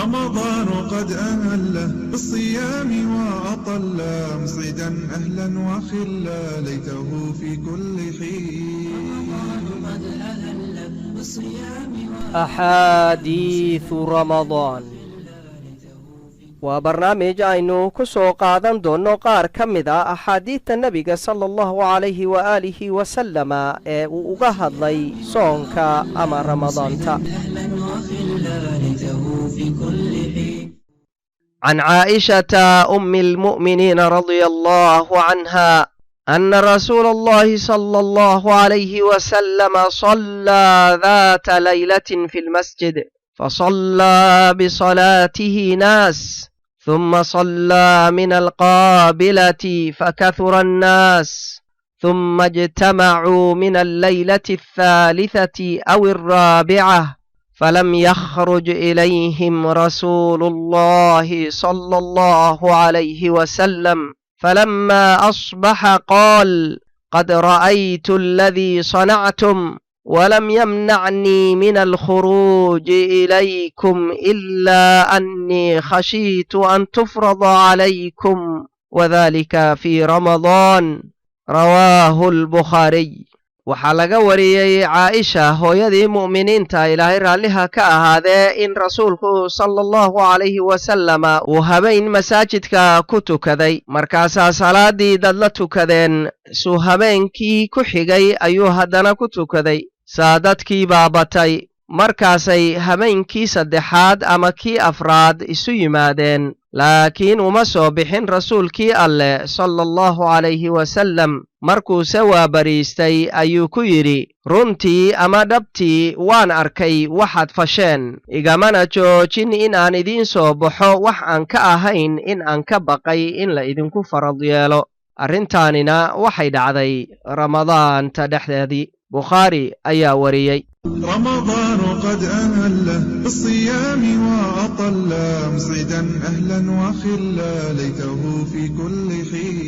رمضان قد أهل بالصيام وأطل، مسعدا أهلا وخلا، ليته في كل حين. Axaadiidu Ramadaan waa barnaamij aynu ku soo qaadan doonno qaar ka mid a axaadiidta Nebiga sala Allahu calayhi waaalihi wasalama ee uu uga hadlay soonka ama Ramadaanta. Can Caaishata Ummi almu'miniina radia allahu canha أن رسول الله صلى الله عليه وسلم صلى ذات ليلة في المسجد، فصلى بصلاته ناس، ثم صلى من القابلة فكثر الناس، ثم اجتمعوا من الليلة الثالثة أو الرابعة، فلم يخرج إليهم رسول الله صلى الله عليه وسلم. فلما أصبح قال: قد رأيت الذي صنعتم، ولم يمنعني من الخروج إليكم إلا أني خشيت أن تفرض عليكم، وذلك في رمضان. رواه البخاري. Waxaa laga wariyey Caaisha, hooyadii mu'miniinta, Ilaahay raalliha ka ahaadee, in Rasuulku sala Allahu calayhi wasalama uu habeen masaajidka ku tukaday. Markaasaa salaaddii dad la tukadeen. Suu habeenkii ku xigay ayuu haddana ku tukaday, saa dadkii baa batay. Markaasay habeenkii saddexaad ama kii afraad isu yimaadeen, laakiin uma soo bixin Rasuulkii Alleh sala Allahu calayhi wasallam. Markuuse waa bariistay ayuu ku yidhi: "Runtii ama dhabtii waan arkay waxaad fasheen, igamana joojin in aan idiin soo baxo wax aan ka ahayn in aan ka baqay in la idinku farad yeelo." Arrintaanina waxay dhacday Ramadaanta dhexdeedii. Bukhaari ayaa wariyey. رمضان قد أهل بالصيام وأطل، مسعدا أهلا وخلا، ليته في كل حين.